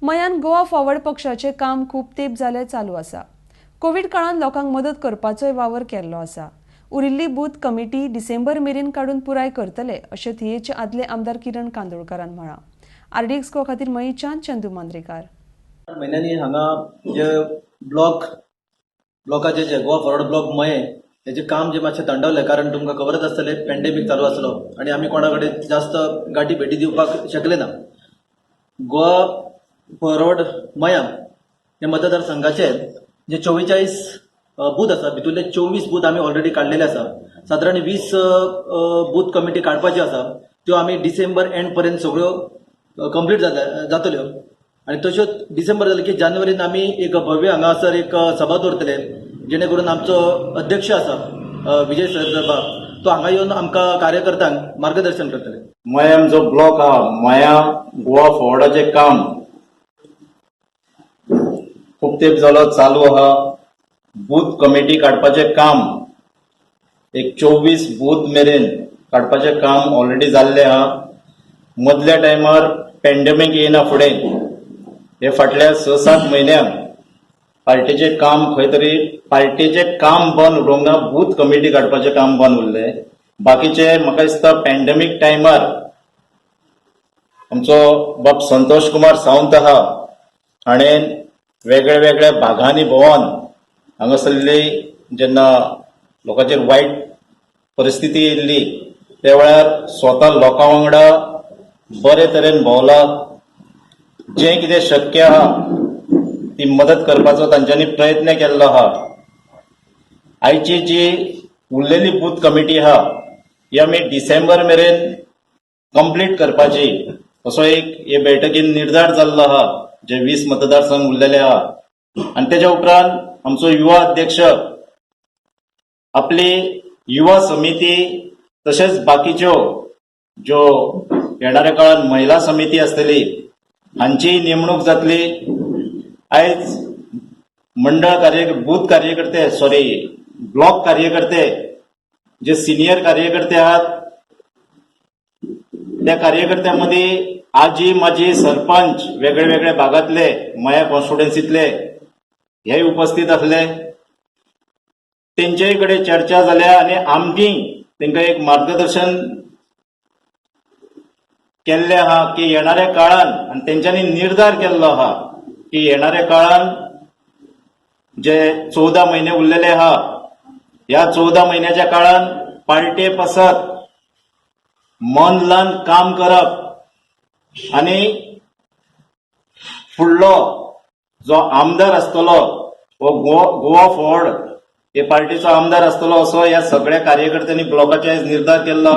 मयान Goa forward पक्षाचें काम खूब तेंप जालें चालू आसा. कोवीड काळांत लोकांक मदत करपाचोय वावर केल्लो आसा. उरिल्ली बूथ कमिटी डिसेंबर मेरेन काडून पुराय करतले अशें थियेचे आदले आमदार किरण कांदोळकारान म्हळां. आरडीएक्स गोवा खातीर मयेच्यान चंदू मांद्रेकार. म्हयन्यांनी हांगा जे ब्लॉकाचे जे गोवा फॉरवर्ड ब्लॉक मये हेजें काम जे मातशें थंडावलें, कारण तुमकां खबरच आसतलें पॅन्डेमीक चालू आसलो आनी आमी कोणा कडेन जास्त गाठी भेटी दिवपाक शकले ना. गोवा फॉरवर्ड मया हे मतदारसंघाचे जे 44 बूथ आसा, भितूरले 24 बूथ आमी ऑलरेडी काडलेले आसा. सादारण 20 बूथ कमिटी काडपाच्यो आसा, त्यो आमी डिसेंबर एंड पर्यंत सगळ्यो कंप्लीट जातल्यो आनी तश्योच डिसेंबर जाले की जानेवारीन आमी एक भव्य हांगासर एक सभा दवरतले, जेणे करून आमचो अध्यक्ष आसा विजय सरबाब, तो हांगा येवन आमकां कार्यकर्त्यांक मार्गदर्शन करतले. मयाम जो ब्लॉक आहा, मया गोवा फॉरवर्डाचें काम खूब तेंप जालो चालू आहा. बूथ कमिटी काडपाचें काम एक 24 बूथ मेरेन काडपाचें काम ऑलरेडी जाल्लें आहा. मदल्या टायमार पॅन्डेमीक येयना फुडें हे फाटल्या 6-7 म्हयन्यांक पार्टीचें काम खंय तरी पार्टीचें काम बंद उरोवंक ना, बूथ कमिटी काडपाचें काम बंद उरलें. बाकीचे म्हाका दिसता पॅन्डेमीक टायमार आमचो बाब संतोष कुमार सावंत आहा, हाणें वेगळ्या वेगळ्या भागांनी भोंवन हांगासरली जेन्ना लोकांचेर वायट परिस्थिती येयल्ली त्या वेळार स्वता लोकां वांगडा बरे तरेन भोंवला. जें कितें शक्य आहा ती मदत करपाचो तांच्यांनी प्रयत्न केल्लो आहा. आयची जी उरलेली बूथ कमिटी आहा, ही आमी डिसेंबर मेरेन कंप्लीट करपाची असो एक हे बैठकीन निर्धार जाल्लो आहा, जे 20 मतदारसंघ उरलेले आहा. आनी तेच्या उपरांत आमचो युवा अध्यक्ष आपली युवा समिती तशेंच बाकीच्यो ज्यो येणाऱ्या काळात महिला समिती आसतली हांची नेमणूक जातली. आयज मंडळ कार्य बूथ कार्यकर्ते, सॉरी, ब्लॉक कार्यकर्ते, जे सिनियर कार्यकर्ते आहात, त्या कार्यकर्त्यांमध्ये आजी माजी सरपंच वेगळे वेगळ्या भागातले, मया कॉन्स्टिट्युएन्सीतले हे उपस्थित आसले. तेंच्याय कडेन चर्चा जाल्या आनी आमची तांकां एक मार्गदर्शन केल्लें आहा की येणाऱ्या काळान आनी तेंच्यांनी निर्धार केल्लो आहा की येणाऱ्या काळान जे 14 म्हयने उरलेले आहा, ह्या 14 म्हयन्याच्या काळान पार्टे पासत मन लावन काम करप आनी फुडलो जो आमदार आसतलो हो गोवा गोवा फॉरवर्ड हे पार्टीचो आमदार आसतलो, असो ह्या सगळ्या कार्यकर्त्यांनी ब्लॉकाचे आयज निर्धार केल्लो.